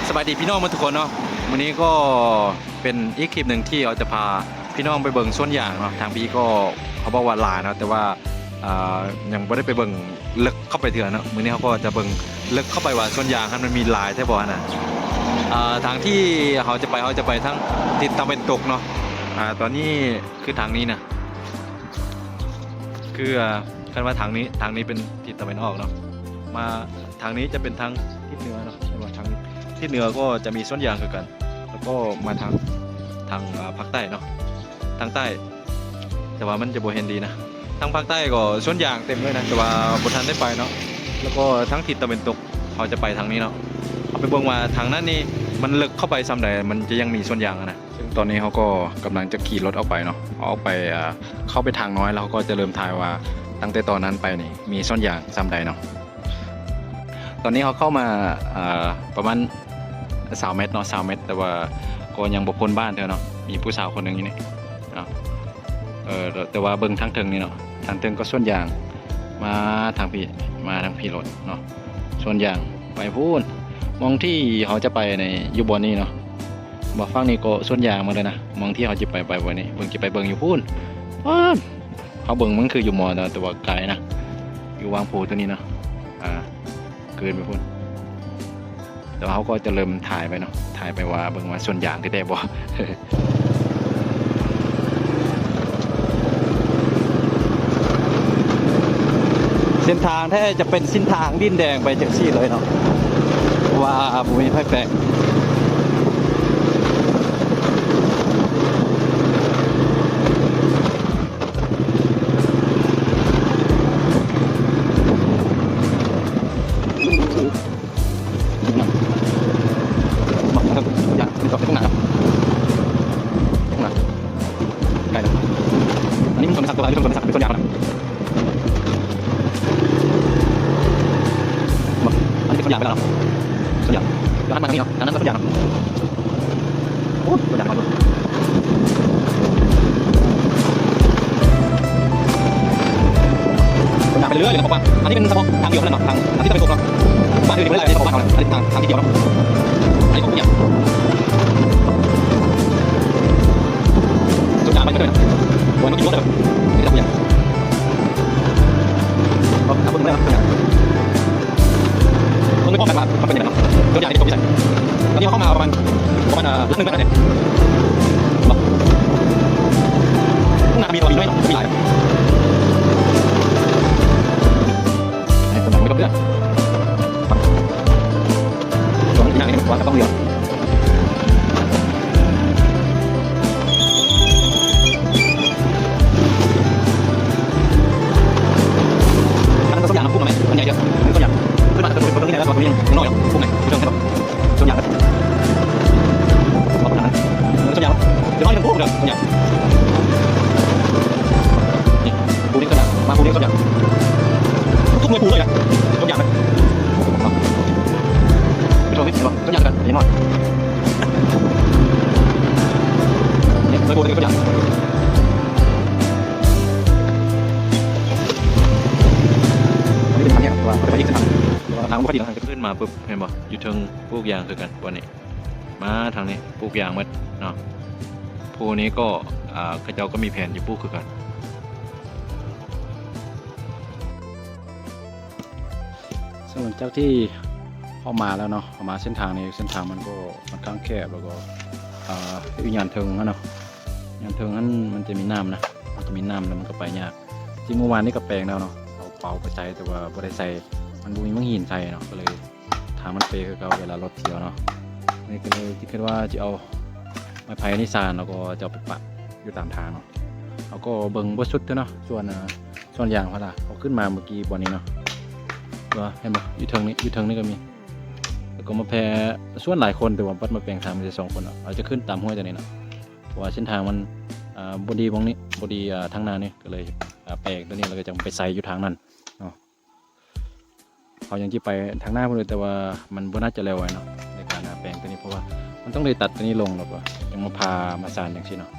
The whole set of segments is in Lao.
ສະບາຍດີພີ່ນ້ອງໝົດທຸກຄົນເນາະ, ມື້ນີ້ກໍເປັນອີກຄລິບໜຶ່ງທີ່ເຮົາຈະພາພີ່ນ້ອງໄປເບິ່ງສວນຢາງເນາະ. ທາງພີ້ກໍເຂົາບອກວ່າຫຼາຍເນາະ ແຕ່ວ່າ ອ່າ ຍັງບໍ່ໄດ້ໄປເບິ່ງເລິກເຂົ້າໄປເທື່ອເນາະ. ມື້ນີ້ເຮົາກໍຈະເບິ່ງເລິກເຂົ້າໄປວ່າສວນຢາງຫັ້ນມັນມີຫຼາຍແທ້ບໍ່ຫັ້ນນະ. ອ່າ ທາງທີ່ເຮົາຈະໄປ ເຮົາຈະໄປທາງທິດຕາເວັນຕົກເນາະ. ອ່າ ຕອນນີ້ຄືທາງນີ້ນະ ຄື ອ່າ ຄັນວ່າທາງນີ້ ທາງນີ້ເປັນທິດຕາເວັນອອກເນາະ, ມາທາງນີ້ຈະເປັນທາງທິດເໜືອເນາະ. ເຫັນບໍ່ ທາງທິດເໜືອກໍຈະມີສວນຢາງຄືກັນ, ແລ້ວກໍມາທາງ ທາງ ອ່າ ພາກໃຕ້ເນາະ, ທາງໃຕ້ ແຕ່ວ່າມັນຈະບໍ່ເຫັນດີນະ. ທາງພາກໃຕ້ກໍສວນຢາງເຕັມເລີຍນະ ແຕ່ວ່າບໍ່ທັນໄດ້ໄປເນາະ. ແລ້ວກໍທາງທິດຕາເວັນຕົກ ເຮົາຈະໄປທາງນີ້ເນາະ, ເຮົາໄປເບິ່ງວ່າທາງນັ້ນນີ້ມັນເລິກເຂົ້າໄປສ່ຳໃດ ມັນຈະຍັງມີສວນຢາງຫັ້ນນະ. ເຊິ່ງຕອນນີ້ເຮົາກໍກຳລັງຈະຂີ່ລົດອອກໄປເນາະ, ອອກໄປ ເຂົ້າໄປທາງນ້ອຍ ແລ້ວເຮົາກໍຈະເລີ່ມຖ່າຍວ່າຕັ້ງແຕ່ຕອນນັ້ນໄປນີ້ມີສວນຢາງສ່ຳໃດເນາະ. ຕອນນີ້ເຮົາເຂົ້າມາ ເອີ ປະມານຊາວແມັດເນາະ ຊາວແມັດ, ແຕ່ວ່າກໍຍັງບໍ່ພົ້ນບ້ານເທື່ອເນາະ. ມີຜູ້ສາວຄົນໜຶ່ງຢູ່ນີ້ເນາະ, ເອີ ແຕ່ວ່າເບິ່ງທາງເທິງນີ້ເນາະ, ທາງເທິງກໍສວນຢາງ, ມາທາງພີ້ ມາທາງພີ້ໂລດເນາະ. ສວນຢາງໄປພຸ້ນ, ໝ່ອງທີ່ເຮົາຈະໄປໃນ ຢູ່ບ່ອນນີ້ເນາະ, ບ່ອນຝັ່ງນີ້ກໍສວນຢາງໝົດເລີຍນະ. ໝ່ອງທີ່ເຮົາຈະໄປ ໄປບ່ອນນີ້ ເບິ່ງ ຈະໄປເບິ່ງຢູ່ພຸ້ນ. ປາດ ເຮົາເບິ່ງມັນຄືຢູ່ມໍ ແຕ່ວ່າໄກນະ, ຢູ່ວັງໂພຕົວນີ້ເນາະ, ອ່າ ເກີນໄປພຸ້ນ. ແຕ່ວ່າເຮົາກໍຈະເລີ່ມຖ່າຍໄປເນາະ, ຖ່າຍໄປວ່າເບິ່ງວ່າສວນຢາງແທ້ໆບໍ່. ເສັ້ນທາງແທ້ຈະເປັນເສັ້ນທາງດິນແດງໄປຈັ່ງຊີ້ເລີຍເນາະ, ເພາະວ່າບໍ່ມີໃຜແປງ. ອັນນີ້ເປັນສວນຢາງໄປແລ້ວເນາະ, ສວນຢາງ ດຽວຫັນມາທາງນີ້ເນາະ, ທາງນັ້ນກໍສວນຢາງເນາະ. ໂອ້ ສວນຢາງມາເບິ່ງ ສວນຢາງໄປເລື້ອຍໆເລີຍເນາະ. ບອກວ່າອັນນີ້ເປັນສະເພາະທາງດຽວເທົ່ານັ້ນເນາະ, ທາງ ທາງທີ່ຈະໄປຕົກເນາະ, ບ້ານອື່ນບໍ່ໄດ້ຫຼາຍ ສະເພາະບ້ານເຮົານະ, ອັນນີ້ທາງ ທາງທີ່ດຽວເນາະ. ອັນນີ້ຂອງຜູ້ຫຍັງ ສວນຢາງໄປເບີດເລີຍນະ, ໂອ້ຍ ມາກິນລົດເດີ ນີ້ຂອງຜູ້ຫຍັງ. ເບິ່ງໄປພ້ອມກັນວ່າມັນເປັນຈັ່ງໃດເນາະ. ຕົວຢ່າງນີ້ຕົກຢູ່ໃສ? ຕອນນີ້ເຮົາເຂົ້າມາປະມານ ປະມານ ເອີ ຫຼັກໜຶ່ງໄປແລ້ວເດ້. ໜ້າມີ ມີໜ້ອຍເນາະ ມີຫຼາຍ. ໃຫ້ຄົນດັງໄປກັບເລື່ອງ ສວນຢ່າງນີ້ ວ່າກັບຕ້ອງເລືອກ. ອັນນັ້ນກໍສວນຢາງນະ ປຸ້ມນະແມ່ ມັນໃຫຍ່ເດີ ມັນສວນຢາງ ຂຶ້ນມາແຕ່ຕົວ ຕົວນີ້ແຫຼະ ຕົວນີ້ຍັງນ້ອຍເນາະ ປຸ້ມນະ ສົວນຢາງ ເອີ ສວນຢາງ ດຽວເຮົາໄປທາງພຸ້ນເດີ ສວນຢາງ ນີ້ ປູນີ້ສວນຢາງ ມາປູນີ້ສວນຢາງ ທຸກໜ່ວຍປູເລີຍນະ ສວນຢາງນະ ໄປຊົມນີ້ ເຫັນບໍ່ ສວນຢາງຄືກັນ ເຫັນບໍ່ ນີ້ໜ່ວຍປູນີ້ສວນຢາງ. ອັນນີ້ເປັນທາງແຍກ ແຕ່ວ່າເຂົາຈະໄປອີກເສັ້ນທາງໜຶ່ງ ແຕ່ວ່າທາງບໍ່ຄ່ອຍດີເນາະ ຈະຂຶ້ນມາປຶບ ເຫັນບໍ່ ຢູ່ເທິງປູກຢາງຄືກັນ ບ່ອນນີ້ ມາທາງນີ້ປູກຢາງໝົດເນາະ. ພູນີ້ກໍ ອ່າ ເຂົາເຈົ້າກໍມີແຜນຈະປູກຄືກັນ. ເຊິ່ງຫຼັງຈາກທີ່ເຮົາມາແລ້ວເນາະ ເຮົາມາເສັ້ນທາງນີ້ ເສັ້ນທາງມັນກໍຂ້ອນຂ້າງແຄບ ແລ້ວກໍ ອ່າ ຢູ່ຍານເທິງຫັ້ນເນາະ ຍານເທິງຫັ້ນມັນຈະມີນ້ຳນະ ມັນຈະມີນ້ຳ ແລ້ວມັນກໍໄປຍາກ. ຈິງເມື່ອວານນີ້ກໍແປງແລ້ວເນາະ ເອົາເປົາໄປໃສ່ ແຕ່ວ່າບໍ່ໄດ້ໃສ່ ມັນບໍ່ມີໝ້ອງຫີນໃສ່ເນາະ ກໍເລີຍ ທາງມັນເປຄືເກົ່າ ເວລາລົດທຽວເນາະ. ນີ້ກໍເລີຍຄິດວ່າຈະເອົາໄມ້ໄຜ່ນີ້ສານ ແລ້ວກໍຈະເອົາໄປປະຢູ່ຕາມທາງເນາະ. ເຮົາກໍເບິ່ງບໍ່ສຸດເທື່ອເນາະ ສວນ ອ່າ ສວນຢາງພາລາ ເຮົາຂຶ້ນມາເມື່ອກີ້ບ່ອນນີ້ເນາະ ເຫັນບໍ່ ຢູ່ເທິງນີ້ ຢູ່ເທິງນີ້ກໍມີ ແລ້ວກໍມາແຜ່ສວນຫຼາຍຄົນ ແຕ່ວ່າບັດມາແປງທາງມີແຕ່ສອງຄົນເນາະ. ເຮົາຈະຂຶ້ນຕາມຫ້ວຍຕົວນີ້ເນາະ ເພາະວ່າເສັ້ນທາງມັນ ອ່າ ບໍ່ດີໝ່ອງນີ້ ບໍ່ດີ ອ່າ ທາງໜ້ານີ້ ກໍເລີຍ ອ່າ ແປງຕົວນີ້ ແລ້ວກໍຈະໄປໃສ່ຢູ່ທາງນັ້ນເນາະ. ເຮົາຍັງຊິໄປທາງໜ້າພຸ້ນເລີຍ ແຕ່ວ່າມັນບໍ່ໜ້າຈະແລ້ວໄວເນາະ ໃນການແປງຕົວນີ້ ເພາະວ່າມັນຕ້ອງໄດ້ຕັດຕົວນີ້ລົງ ແລ້ວກໍຍັງມາຜ່າມາສານຈັ່ງຊີ້ເນາະ. ເ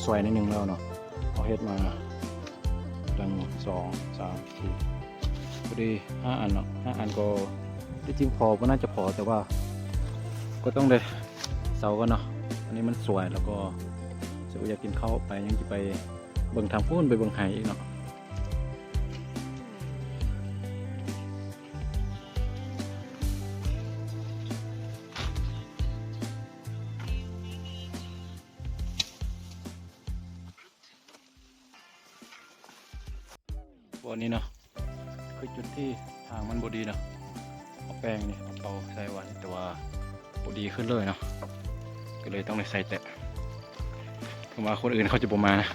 ສວຍໜ້ອຍໜຶ່ງແລ້ວເນາະ. ເຮົາເຮັດມາ ໜຶ່ງ ສອງ ສາມ ສີ່ ພໍດີຫ້າອັນເນາະ. ຫ້າອັນກໍທີ່ຈິງພໍ ບໍ່ໜ້າຈະພໍ ແຕ່ວ່າກໍຕ້ອງໄດ້ເຊົາກ່ອນເນາະ. ອັນນີ້ມັນສວຍ ແລ້ວກໍຊິບໍ່ຢາກກິນເຂົ້າໄປ ຍັງຈະໄປເບິ່ງທາງພຸ້ນ ໄປເບິ່ງໄຮ່ອີກເນາະ. ບ່ອນນີ້ເນາະ ຄືຈຸດທີ່ທາງມັນບໍ່ດີເນາະ. ເອົາແປ້ງນີ້ເອົາເປົ່າໃສ່ໄວ້ ແຕ່ວ່າບໍ່ດີຂຶ້ນເລີຍເນາະ ກໍເລີຍຕ້ອງໄດ້ໃສ່ແຕະ. ເພາະວ່າຄົນອື່ນເຂົາຈະບໍ່ມານະ.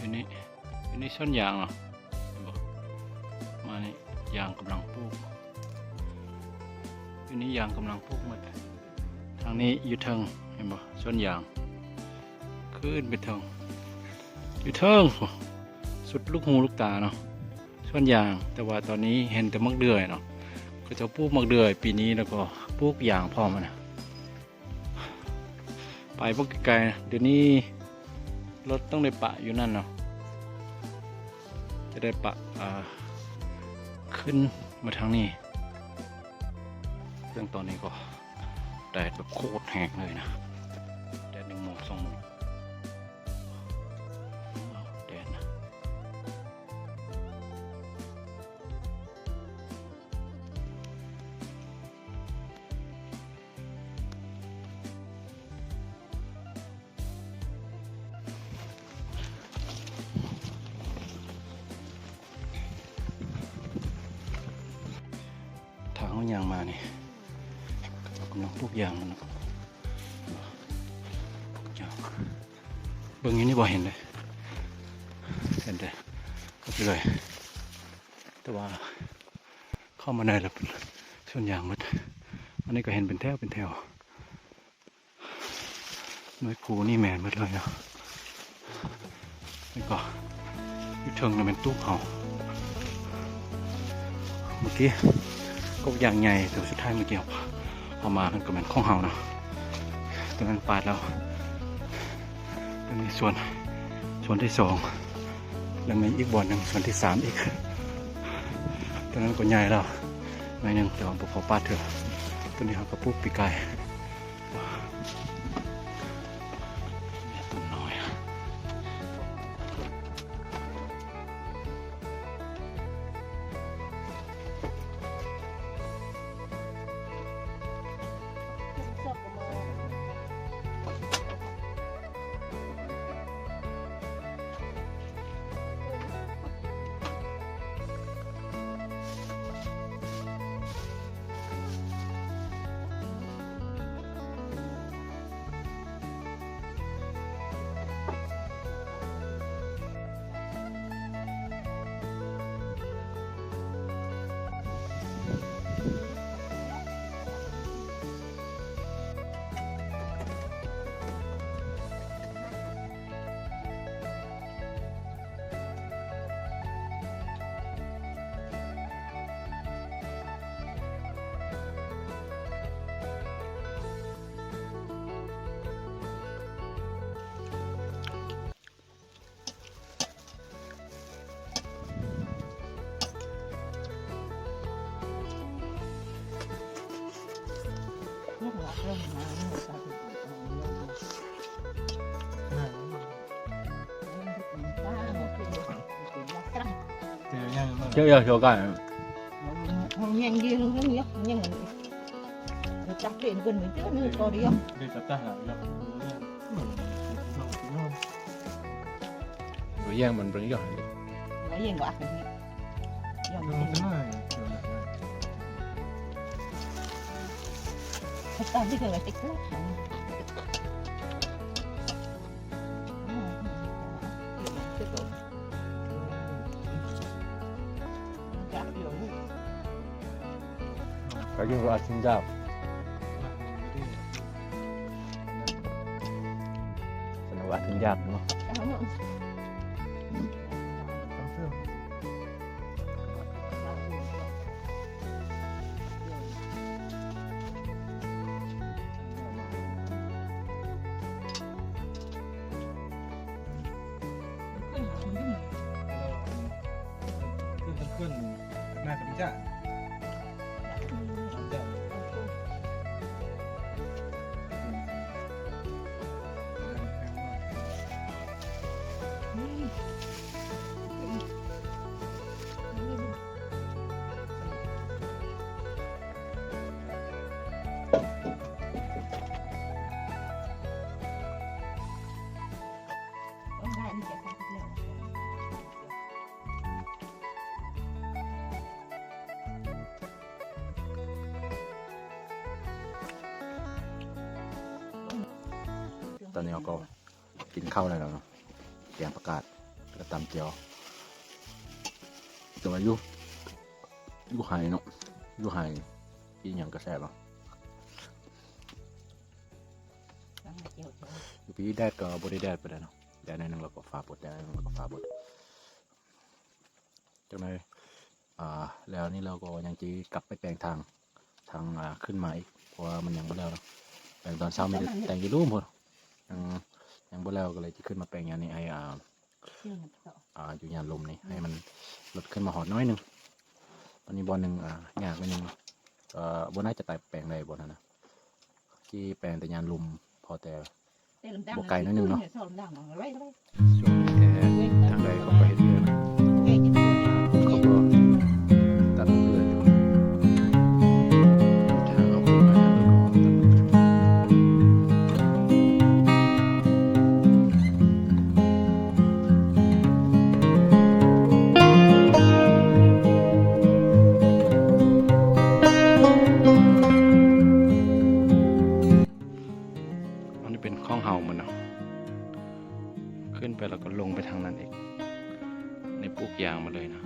ຢູ່ນີ້ ຢູ່ນີ້ສວນຢາງເນາະ ເຫັນບໍ່? ມານີ້ ຢາງກຳລັງປູກ ຢູ່ນີ້ຢາງກຳລັງປູກໝົດ. ທາງນີ້ຢູ່ເທິງ ເຫັນບໍ່? ສວນຢາງ ຂຶ້ນໄປເທິງ ຢູ່ເທິງ ສຸດລູກຫູລູກຕາເນາະ ສວນຢາງ. ແຕ່ວ່າຕອນນີ້ເຫັນແຕ່ໝາກເດືອຍເນາະ ເຂົາເຈົ້າປູກໝາກເດືອຍປີນີ້ ແລ້ວກໍປູກຢາງພ້ອມນະ. ໄປບໍ່ໄກໆ ດຽວນີ້ລົດຕ້ອງໄດ້ປະຢູ່ນັ້ນເນາະ ຈະໄດ້ປະ ອ່າ ຂຶ້ນມາທາງນີ້. ເຊິ່ງຕອນນີ້ກໍແດດແບບໂຄດແຮງເລີຍນະ ແດດໜຶ່ງໂມງ ສອງໂມງ ແດດນະ. ທາງເຮົາຍ່າງມານີ້ ເຂົາເຈົ້າກຳລັງປູກຢາງເນາະ ປູກຢາງ. ເບິ່ງຢູ່ນີ້ບໍ່ເຫັນເດ້ ເຫັນແຕ່ໝາກເດືອຍ ແຕ່ວ່າເຂົ້າມາໃນແລ້ວເປັນສວນຢາງໝົດ. ອັນນີ້ກໍເຫັນເປັນແຖວເປັນແຖວ ໜ່ວຍຄູນີ້ແມ່ນໝົດເລີຍເນາະ. ແລ້ວກໍຢູ່ເທິງນັ້ນແມ່ນຕູບເຮົາ ເມື່ອກີ້ກົກຢາງໃຫຍ່ ແຕ່ວ່າສຸດທ້າຍເມື່ອກີ້ເຮົາ ເຮົາມານັ້ນກໍແມ່ນຂອງເຮົາເນາະ ຕົວນັ້ນປາດແລ້ວ. ຕົວນີ້ສວນ ສວນທີສອງ ແລ້ວມີອີກບ່ອນໜຶ່ງ ສວນທີສາມອີກ ຕົວນັ້ນກໍໃຫຍ່ແລ້ວໜ້ອຍໜຶ່ງ ແຕ່ວ່າບໍ່ພໍປາດເທື່ອ. ຕົວນີ້ເຮົາກໍປູກປີກາຍ ແມ່ຕົ້ນນ້ອຍ. ເຈົ້າຢ່າໂຊການ ຍັງຢືນຍັງຍົກຍັງ ຈັກ Bên vườn mình chứ, nó có đi không? Đây là ta là lọc. Rồi yang mình bring yo. Rồi yang có ác cái gì? Yang cái gì? Thật ra bây giờ là tích lắm. Cái gì mà ăn xin chào. Sanawa tinjak no.ຕອນນີ້ເຮົາກໍກິນເຂົ້າໄດ້ແລ້ວເນາະ ແກງຜັກກາດ ແລ້ວກໍຕຳແຈ່ວ. ແຕ່ວ່າຢູ່ ຢູ່ໄຮ່ເນາະ ຢູ່ໄຮ່ ກິນຫຍັງກໍແຊບເນາະ. ຢູ່ພີ້ແດດກໍບໍ່ໄດ້ແດດປານໃດເນາະ ແດດໜ້ອຍໜຶ່ງແລ້ວກໍຟ້າປົດ ແດດໜ້ອຍໜຶ່ງແລ້ວກໍຟ້າປົດ. ຈັກໜ້ອຍ ອ່າ ແລ້ວນີ້ເຮົາກໍຍັງຊິກັບໄປແປງທາງ ທາງ ອ່າ ຂຶ້ນມາອີກ ເພາະວ່າມັນຍັງບໍ່ແລ້ວເນາະ. ແປງຕອນເຊົ້າມີແຕ່ແຕ່ງຢູ່ລຸ່ມພຸ້ນ ຍັງ ຍັງບໍ່ແລ້ວ ກໍເລີຍຊິຂຶ້ນມາແປງຍາມນີ້ໃຫ້ ອ່າ ອ່າ ຢູ່ຍາມລຸ່ມນີ້ ໃຫ້ມັນລົດຂຶ້ນມາຮອດໜ້ອຍໜຶ່ງ. ຕອນນີ້ບ່ອນໜຶ່ງ ອ່າ ຍາກໜ້ອຍໜຶ່ງ ກໍບໍ່ໜ້າຈະໄປແປງໄດ້ບ່ອນນັ້ນນະ ຊິແປງແຕ່ຍາມລຸ່ມ ພໍແຕ່ ບໍ່ໄກໜ້ອຍໜຶ່ງເນາະ. ຊ່ວງນີ້ແຕ່ທາງໃດເຂົາກໍເຮັດເຮືອນ ເຂົາກໍຕັດເຮືອນຢູ່ ທາງເຮົາຂຶ້ນມາກໍຕັດເຮືອນ. ອັນນີ້ເປັນຂອງເຮົາໝົດເນາະ ຂຶ້ນໄປແລ້ວກໍລົງໄປທາງນັ້ນອີກ. ນີ້ປູກຢາງໝົດເລີຍນະ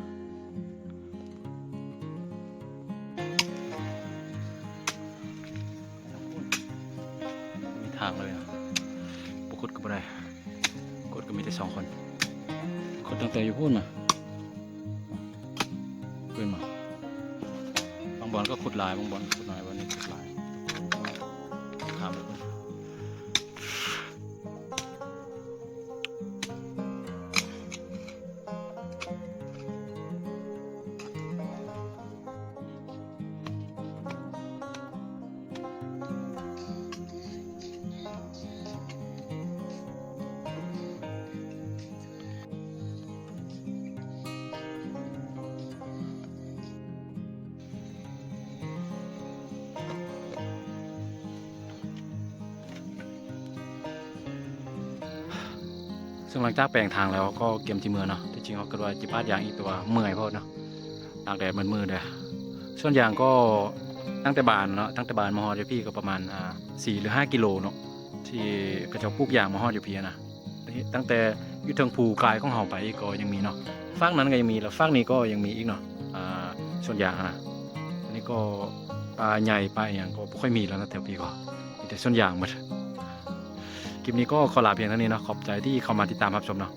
ມີທາງເລີຍນະ ບໍ່ຂຸດກໍບໍ່ໄດ້ ຂຸດກໍມີແຕ່ສອງຄົນ ຂຸດຕັ້ງແຕ່ຢູ່ພຸ້ນມາ. ຂຶ້ນມາ ບາງບ່ອນກໍຂຸດຫຼາຍ ບາງບ່ອນກໍຂຸດໜ້ອຍ ບ່ອນນີ້ຂຸດຫຼາຍ ຖາມເບິ່ງ. ເຊິ່ງຫຼັງຈາກແປງທາງແລ້ວກໍກຽມຊິເມືອເນາະ. ທີ່ຈິງເຮົາຄິດວ່າຊິປາດຢາງອີກ ແຕ່ວ່າເມື່ອຍໂພດເນາະ ຕາກແດດໝົດມື້ເດ້. ສວນຢາງກໍຕັ້ງແຕ່ບ້ານເນາະ ຕັ້ງແຕ່ບ້ານມາຮອດຢູ່ພີ້ກໍປະມານ ອ່າ ສີ່ ຫຼື ຫ້າກິໂລເນາະ ທີ່ເຂົາເຈົ້າປູກຢາງມາຮອດຢູ່ພີ້ນະ. ຕັ້ງແຕ່ຢູ່ເທິງພູກາຍຂອງເຮົາໄປອີກກໍຍັງມີເນາະ ຟາກນັ້ນກໍຍັງມີ ແລ້ວຟາກນີ້ກໍຍັງມີອີກເນາະ ອ່າ ສວນຢາງຫັ້ນນະ. ອັນນີ້ກໍປ່າໃຫຍ່ ປ່າອີ່ຫຍັງກໍບໍ່ຄ່ອຍມີແລ້ວນະ ແຖວພີ້ກໍມີແຕ່ສວນຢາງໝົດ. ຄລິບນີ້ກໍຂໍລາພຽງເທົ່ານີ້ເນາະ ຂອບໃຈທີ່ເຂົ້າມາຕິດຕາມຮັບຊົມເນາະ.